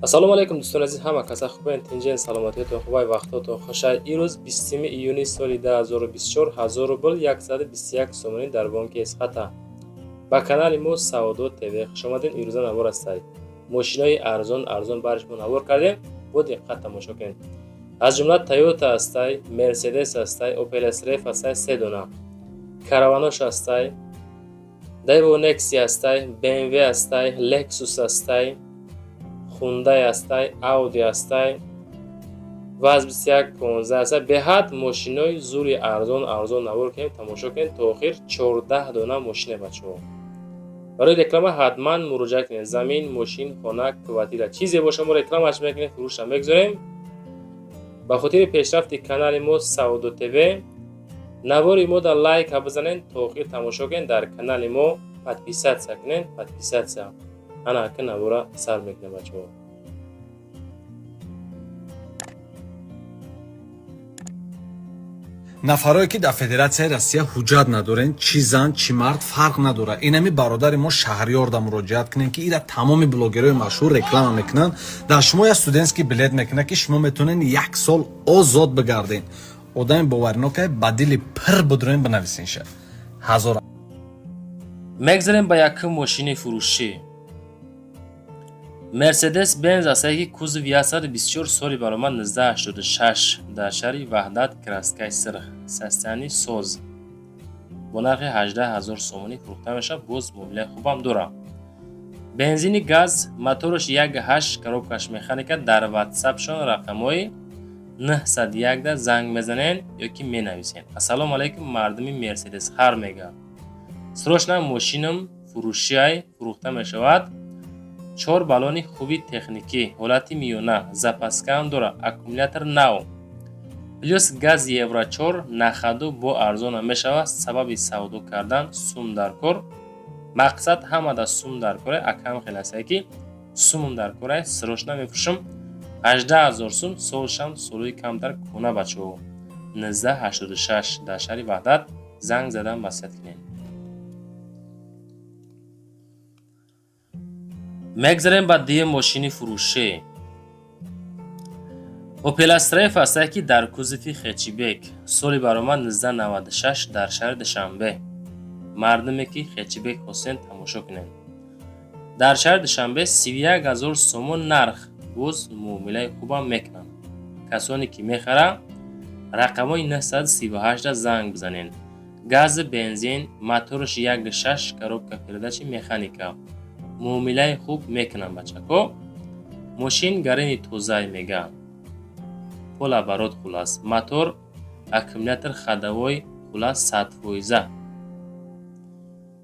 Ассалому алайкум, дӯстони азиз, ҳама каса хубен, тинҷен, саломатиятон хубай, вақтотон хушай. Ирӯз 20 июни соли 2024, 1000 рубл 121 сомонӣ дар бонки Эсхата. Ба канали мо Савдо ТВ хушомадед. Ирӯза навор ҳастай. Мошинои арзон арзон барш мо навор кардем, бо диққат тамошо кунед. Аз ҷумла Toyota ҳастай, Mercedes ҳастай, Opel S-Ref ҳастай, се дона. Караванош ҳастай, Daewoo Nexia ҳастай, BMW ҳастай, Lexus ҳастай, Hyundai ҳастай, Audi ҳастай, ВАЗ 2115 ҳастай. Беҳад мошинои зури арзон арзон навор кунем, тамошо кунед то охир. 14 дона мошине, бачаҳо. Барои реклама ҳатман муроҷиат кунед. Замин, мошин, хона, квартира, чизе боша, мо рекламаш мекунем, фурӯшам мегузорем. Ба хотири пешрафти канали мо Савдо ТВ навори мо дар лайка бизанед, то охир тамошо кунед, дар канали мо подписаться кунед, подписаться. Ана ака навора сар мекунем, бачаҳо. Нафарое ки дар Федератсияи Россия ҳуҷҷат надорен, чӣ зан, чӣ мард, фарқ надорад, инами бародари мо Шаҳриёрда муроҷиат кунем, ки ира тамоми блогерҳои машҳур реклама мекунанд. Дар шумо як студентский билет мекунад, ки шумо метавонед як сол озод бигарден. Одами боваринокае, ба дили пир будроен, бинависенша ҳазор. Мегзарем ба якум мошини фурӯшӣ. Мерседес Бенз астае, ки кузов 124, соли баромад 1986, дар шаҳри Ваҳдат, краскаи сирх, состояние соз, бо нархи 18 000 сомонӣ фурӯхта мешавад. Боз муомилаи хубам дорад. Бензини газ, мотораш 1,8, коробкаш механика. Дар ватсапшон рақамҳои 901 занг мезанед ё ки менависед. Ассалому алайкум, мардуми Мерседес хар, мега, срочно мошинам фурӯшиай, фурӯхта мешавад. Чор баллони хуби техникӣ, ҳолати миёна, запаскаам дорад, аккумулятор нав, плюс газ евро 4, на ходу бо арзонам мешавад. Сабаби савдо кардан сум дар кор. Мақсад ҳамада сум дар коре, акам хел астае, ки сумум дар коре, срочно мефурӯшам. 18 000 сум, солшам солӯи камтар кӯна, бачаҳо. 1986, дар шаҳри Ваҳдат, занг задан маслиҳат кунед. Мегзарем ба дуюм мошини фурӯшӣ. Opel Astra ҳастае, ки дар кузови хэтчбек, соли баромад 1996, дар шаҳри Душанбе. Мардуме ки хэтчбек хостем, тамошо кунед. Дар шаҳри Душанбе 31 000 сомон нарх, боз муомилаи хубам мекунанд. Касоне ки мехаранд, рақамҳои 938 занг бизанед. Гази бензин, мотораш 1,6, коробка передачи механика. Муомилаи хуб мекунанд, бачако. Мошин гарини тозай, мега, полоборот, хулас мотор, аккумулятор, ходовой, хулас 100%.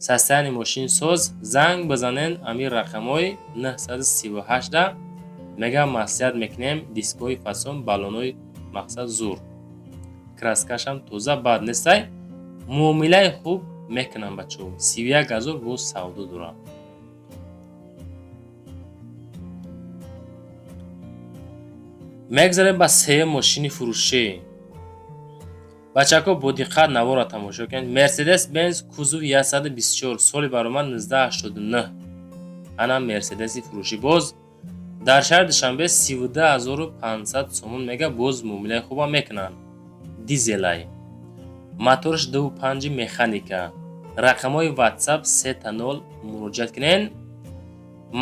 Состояние мошин соз. Занг бизанед ами рақамҳои 938, мега, маслиҳат мекунем. Дискҳои фасон, баллонҳои мақсад зур, краскашам тоза, бад нестай. Муомилаи хуб мекунанд, бачаҳо. 31 000 боз савдо дорад. Мегзарем ба сеюм мошини фурӯшӣ. Бачако, бо диққат наворро тамошо кунед. Мерседес Бенз, кузов 124, соли баромад 1989. Ана Мерседеси фурӯшӣ, боз дар шаҳри Душанбе 32 500 сомон мега, боз муомилаи хубам мекунанд. Дизелай, мотораш 2,5, механика. Рақамҳои ватсап 000, муроҷиат кунед.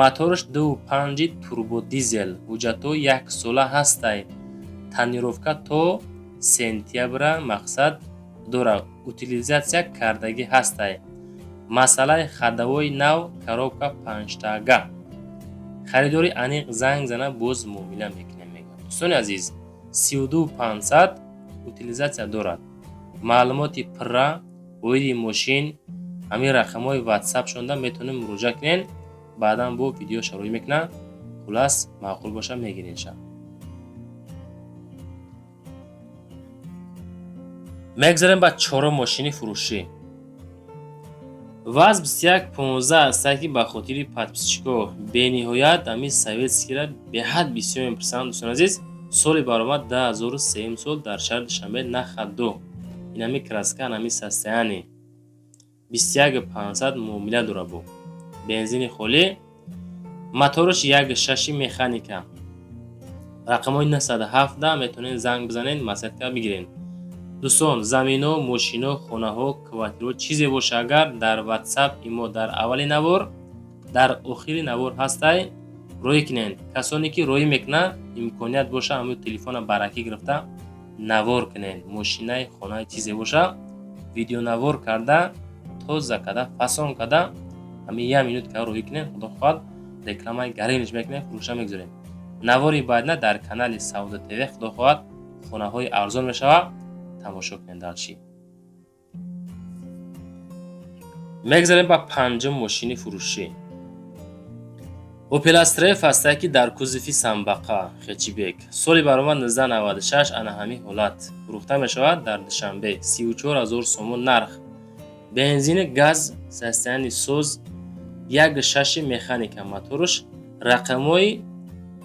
Мотораш 2,5, турбодизел, ҳуҷҷатҳо яксола ҳастай, тонировка то сентябра мақсад дорад, утилизация кардагӣ ҳастай. Масъалаи ходовой нав, коробка панҷтага. Харидори аниқ занг зана, боз муомила мекунем, мегӯяд. Дӯстони азиз, 32 500, утилизация дорад. Маълумоти пурра оиди мошин ҳамин рақамҳои ватсап шонда метавонед муроҷиат кунед. Баъдан бо видео шароӣ мекунад. Хулас, маъқул боша, мегиренша. Мегзарем ба чорум мошини фурӯшӣ. ВАЗ 2115 ҳастае, ки ба хотири подписчико бениҳоят ҳамин советскийра беҳад бисёр мепурсанд, дӯстони азиз. Соли баромад 2003 сол, дар шаҳри Душанбе, на ходу. Инами краска, анами состояние. 21 500 муомила дорад, бо бензини холӣ. Мотораш 1.6 механика. Рақамҳои 907 метавонед занг бизанед, маслиҳатка бигиред. Дӯстон, замино, мошино, хонаҳо, квартираҳо чизе боша, агар дар WhatsApp имо дар аввали навор, дар охири навор ҳастай, рӯй кунед. Касоне ки рӯй мекунанд, имконият боша ҳамин телефона баракӣ гирифта навор кунед. Мошинаи, хонаи чизе боша, видеонавор карда, тоза карда, фасон карда, ҳамин як минут ка рӯй кунед, худо хоҳад рекламаи гариниш мекунем, фурӯша мегузорем. Навори баъдна дар канали Савдо ТВ худо хоҳад хонаҳои арзон мешавад, тамошо кунед дальше. Мегзарем ба панҷум мошини фурӯшӣ. Opel Astra ҳастае ки дар кузови Самбақа хетчбек. Соли баромад 1996, ана ҳамин ҳолат фурӯхта мешавад дар Душанбе 34000 сомон нарх. Бензини газ, состояние соз, 1.6 механика моторш, рақамҳои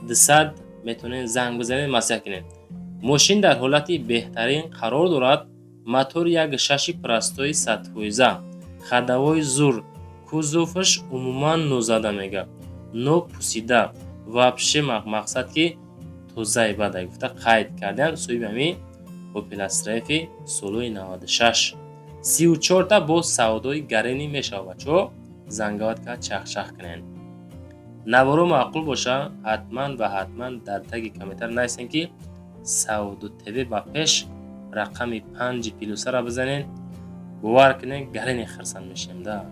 200 метавонед занг бизанед, маслиҳат кунед. Мошин дар ҳолати беҳтарин қарор дорад. Мотор 1.6 простой 100%, ходовой зур, кузоваш умуман нозада мега, нопусида, вообще мақсад ки тозаи бадай гуфта қайд кардем. Соҳиби ҳамин Opel Astra солҳои 96 34та бо савдои гарени мешавад. Бачаҳо, зангават кард, чахчах кунед. Наворо маъқул боша, ҳатман ва ҳатман дар таги комментар нависен ки Савдо ТВ ба пеш, рақами 5 плюсара бизанед. Бовар кунед, гарени хирсанд мешем да.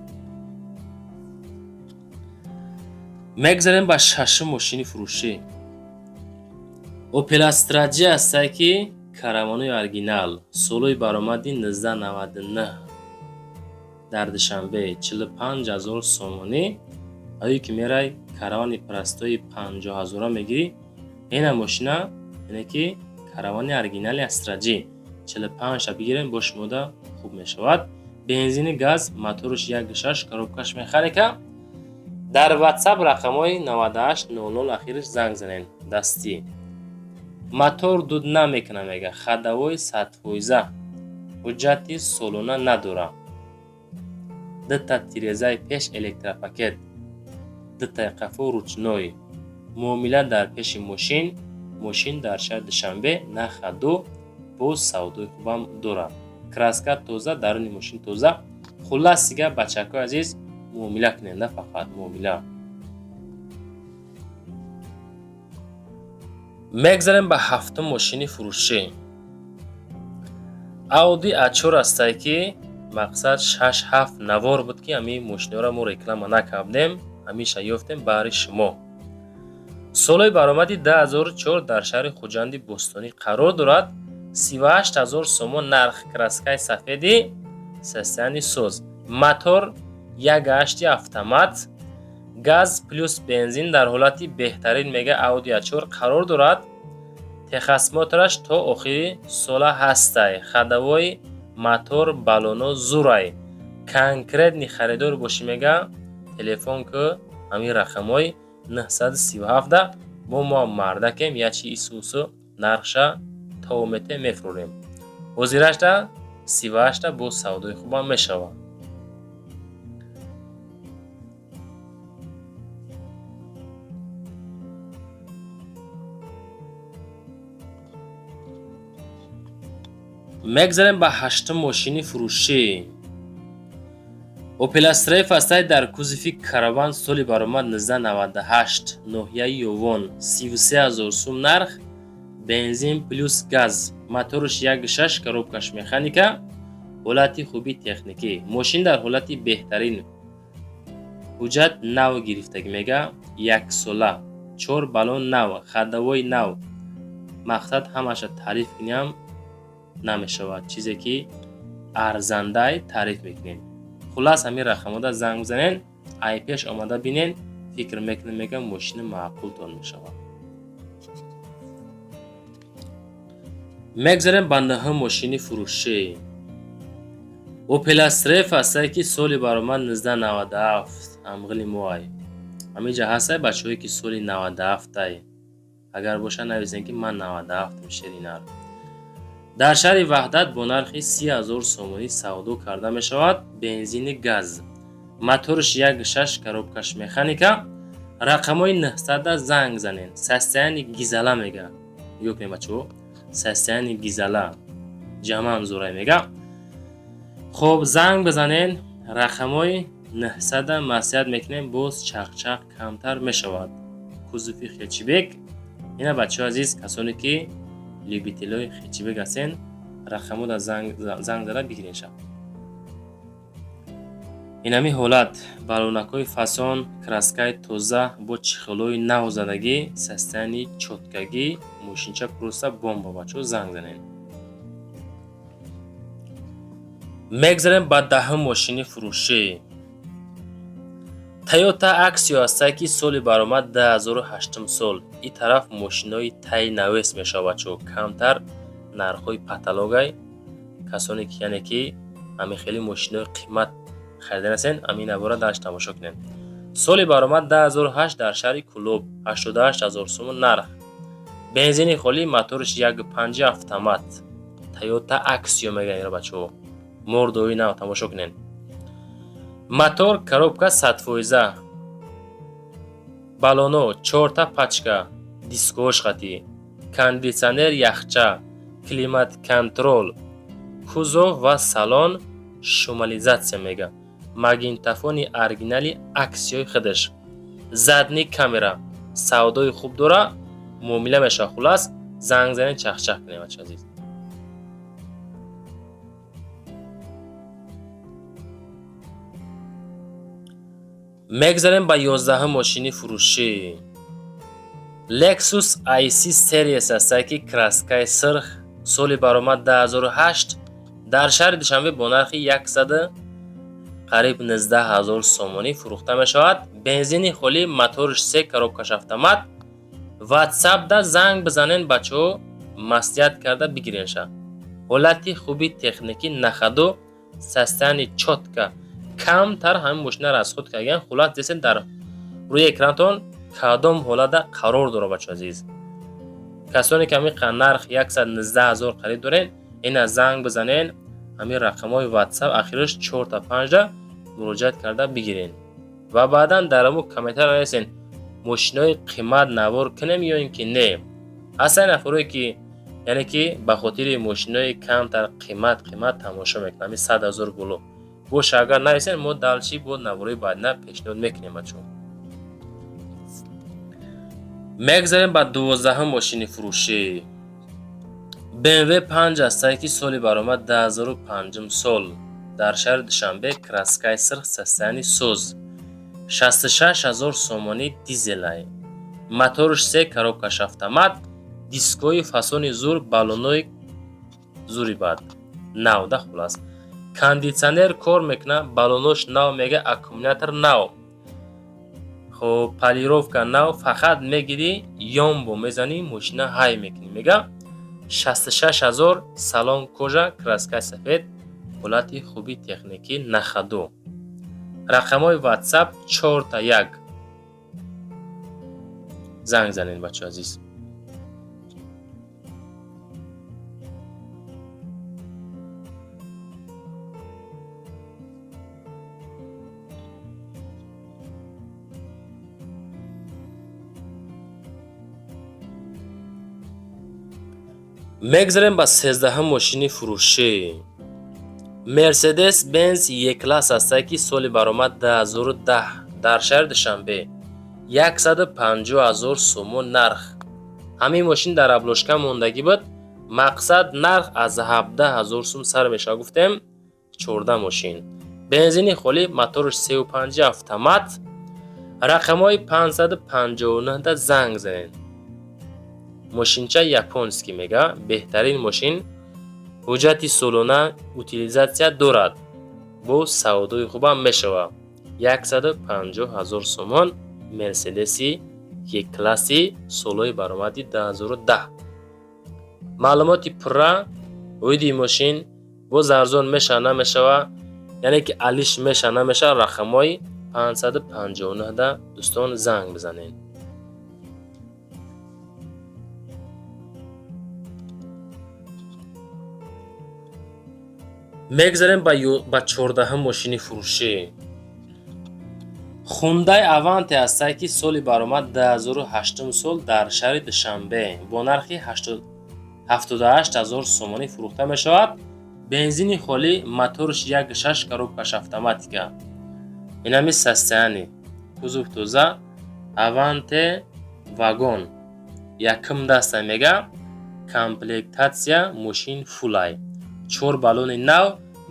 Мегзарем ба шашум мошини фурӯшӣ. Opel Astra J ҳастае ки каравонои оригинал, солҳои баромади 1999 дар Душанбе 45000 сомонӣ. Ае ки мерай каравани простои 50000 мегирӣ, ина мошина, яъне ки каравани оригинали Astra J 45-та бигирем, бо шумода хуб мешавад. Бензини газ, мотораш 1.6, коробкаш механика. Дар WhatsApp рақамҳои 98 00 ахираш занг занед. Дастӣ. Мотор дуд намекуна мега, ходовой 100%, ҳуҷҷати солона надора. Дута тирезаи пеш электропакет, дутаи қафо ручной. Муомила дар пеши мошин, мошин дар шаҳри Душанбе нахаду боз савдои хубам дорад. Краска тоза, даруни мошин тоза. Хуллас дига бачакҳои азиз, муомила кунед, на фақат муомила. Мегзарем ба ҳафтум мошини фурӯшӣ. Audi A4 ҳастае ки мақсад 6-7 навор буд ки ҳамин мошиноро мо реклама накардем, ҳамеша ёфтем баҳри шумо. Солҳои баромади 2004 дар шаҳри Хуҷанди Бостонӣ қарор дорад. 38000 сомон нарх, краскаи сафеди, состояние соз. Мотор 1.8 автомат, газ плюс бензин дар ҳолати беҳтарин мега Audi A4 қарор дорад. Техосмотраш то охири сола ҳастай. Ходовой, мотор, баллоно зурай. Конкретный харидор бошӣ мега, телефон ку ҳамин рақамҳои 937 бо мо мардакем, ячи исусу нархша то мете мефурӯрем. Ҳозирашта 38та бо савдои хубам мешавад. Мегзарем ба ҳаштум мошини фурӯшӣ. Opel Astra ҳастае дар кузови караван, соли баромад 1998, ноҳияи Ёвон, 33000 сум нарх, бензин плюс газ, мотораш 1.6, коробкаш механика, ҳолати хуби техникӣ. Мошин дар ҳолати беҳтарин. Ҳуҷҷат нав гирифтагӣ мега, яксола, 4 баллон нав, ходовой нав. Мақсад ҳамаша таъриф куням намешавад, чизе ки арзандай таъриф мекунем. Хуллас ҳамин рақамҳода занг бизанед, ай пеш омада бинед, фикр мекунем мега мошини маъқултон мешавад. Мегзарем ба нӯҳум мошини фурӯшӣ. Opel Astra ҳастае ки соли баромад 1997, ҳамғили моай. Ҳаминҷа ҳастае бачаҳое ки соли 97-ай. Агар боша нависем ки ман 97-м шеринар. Дар шаҳри Ваҳдат бо нархи 30000 сомонӣ савдо карда мешавад. Бензини газ, мотораш 1.6, коробкаш механика, Рақамҳои 900 занг занен. Состояние гизала мега. Нигоҳ кунед бачаҳо. Состояние гизала. Ҷамъам зурай мега. Хоб занг бизанен, рақамҳои 900 маслиҳат мекунем, боз чақчақ камтар мешавад. Кузови хетчбек. Ина бачаҳо азиз, касоне ки любителои хетчбек ҳастен, рақамҳода занг зада бигирен ша. Инами ҳолат балонакҳои фасон, краскаи тоза бо чихелои навзадагӣ, состояние чёткагӣ, мошинча просто бомба бачаҳо, занг занен. Мегзарем ба даҳум мошини фурӯшӣ. Toyota Axio ҳастае ки соли баромад 2008 сол. Ин тараф мошинои тай навес мешавад бачаҳо, камтар нархҳои патологай. Касоне ки яъне ки ҳамин хели мошинои қимат харидан ҳастен, ҳамин навора дарш тамошо кунед. Соли баромад 2008 дар шаҳри Кӯлоб, 88000 сомон нарх. Бензини холӣ, моториш 1.5 автомат. Toyota Axio мегӯянд инро бачаҳо. Мордои нав тамошо кунед. Мотор коробка 100%. Балоно 4та пачка, дискош хати, кондитсионер яхча, климат контрол, кузов ва салон шумализатсия мега. Магнитофони оригинали Аксиои худаш. Задний камера. Савдои хуб дора, муомила мешавад. Хулас, занг занед, чахчах кунед бачаҳо азиз. Мегзарем ба 11 мошини фурӯшӣ. Lexus IC Series ҳастае ки краскаи сирх, соли баромад 2008 дар шаҳри Душанбе бо нархи 100 қариб 19000 сомонӣ фурӯхта мешавад. Бензини холӣ, моториш 3, коробкаш автомат. WhatsApp-да занг бизанен бачаҳо, маслиҳат карда бигиренша. Ҳолати хуби техникӣ, нахаду, состояние чётко. Камтар ҳамин мошинаро аз худ кардан. Хулас десен дар рӯи экранатон кадом ҳолатда қарор дорад бачаҳо азиз. Касоне ки ҳамин нарх 119000 қариб дорен, ина занг бизанен, ҳамин рақамҳои WhatsApp ахираш 4 та 5 муроҷиат карда бигирен. Ва баъдан дар ҳамун комментар нависен мошинои қимат навор кунем ё ин ки не. Ҳастанд нафарое ки яъне ки ба хотири мошинои камтар қимат тамошо мекунанд, ҳамин 100 000 боло. Боша агар нависен, мо дальше бо наворои баъдина пешниҳод мекунем бачаҳо. Мегзарем ба 12 мошини фурӯшӣ. BMW 5 ҳастае ки соли баромад 2005 сол дар шаҳри Душанбе, краскаи сирх, состояние соз. 66000 сомонӣ, дизелай. Моториш 3, коробкаш автомат, дискои фасони зур, баллонои зури бад. Навда хулас. Кондитсионер кор мекунад, баллонош нав мега, аккумулятор нав. Хоб, полировка нав, фақат мегирӣ, ёмбо мезанӣ, мошина ҳай мекунӣ. Мега 66000, салон кожа, краскаи сафед, ҳолати хуби техникӣ, нахаду. Рақамҳои WhatsApp 4 та 1. Занг занед бачаҳо азиз. Мегзарем ба 13 мошини фурӯшӣ. Mercedes Benz E-класс ҳастае ки соли баромад 2010 дар шаҳри Душанбе, 150 000 сомон нарх. Ҳамин мошин дар обложка мондагӣ буд. Мақсад нарх аз 17 000 сум сар мешавад, гуфтем 14 мошин. Бензини холӣ, моториш 3.5 автомат. Рақамҳои 559 занг занед. Мошинча японский мега, беҳтарин мошин, ҳуҷҷати солона утилизатсия дорад. Бо савдои хубам мешавад. 150 000 сомон Мерседеси Е-класси солҳои баромади 2010. Маълумоти пурра оиди мошин боз арзон мешава намешава, яъне ки алиш мешава намешава, рақамҳои 559 дӯстон занг бизанед. Мегзарем ба 14 мошини фурӯшӣ. Хундай Аванте ҳастае, ки соли баромад 2008 сол, дар шаҳри Душанбе бо нархи 78 000 сомонӣ фурӯхта мешавад. Бензини холӣ, моторш 1,6, коробкаш автоматика. Инами состояние, кузов тоза. Аванте вагон, якум даста мега, комплектация мошин фулай, чор баллони нав,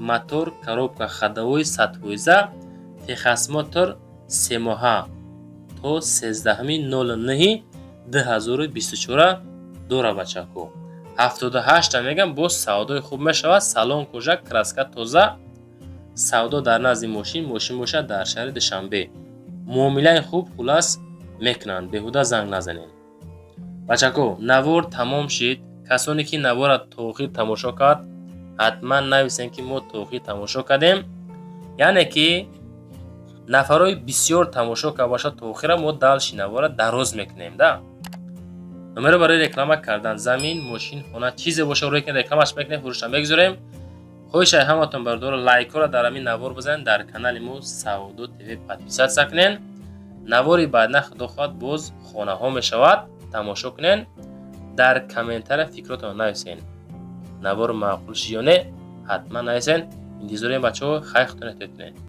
мотор, коробка ходовой 100%, техосмотр 3 моҳа то 13.09.2024 дора. Бачако, 78-та мегам, боз савдои хуб мешавад. Салон кожа, краска тоза. Савдо дар назди мошин, мошин бошад дар шаҳри Душанбе. Муомилаи хуб, хулас, мекунанд, беҳуда занг назанед. Бачако, навор тамом шид. Касоне ки навора то охир тамошо кард, ҳатман нависем, ки мо то охир тамошо кардем. Яъне ки нафарҳои бисёр тамошо кард бошад то охира, мо дальше навора дароз мекунем да. Номеро барои реклама кардан, замин, мошин, хона, чизе боша, рӯе ки рекламаш мекунем, фурӯша мегузорем. Хоҳишай ҳаматон, бародаро, лайкҳоро дар ҳамин навор бизанед, дар канали мо Савдо ТВ подписаться кунед. Навори баъдна, худо хоҳад, боз хонаҳо мешавад, тамошо кунед. Дар комментария фикротонро нависен, навор маъқул ши ё не, ҳатман нависен. Интизорем, бачаҳо. Хайр, худтон эҳтиёт кунед.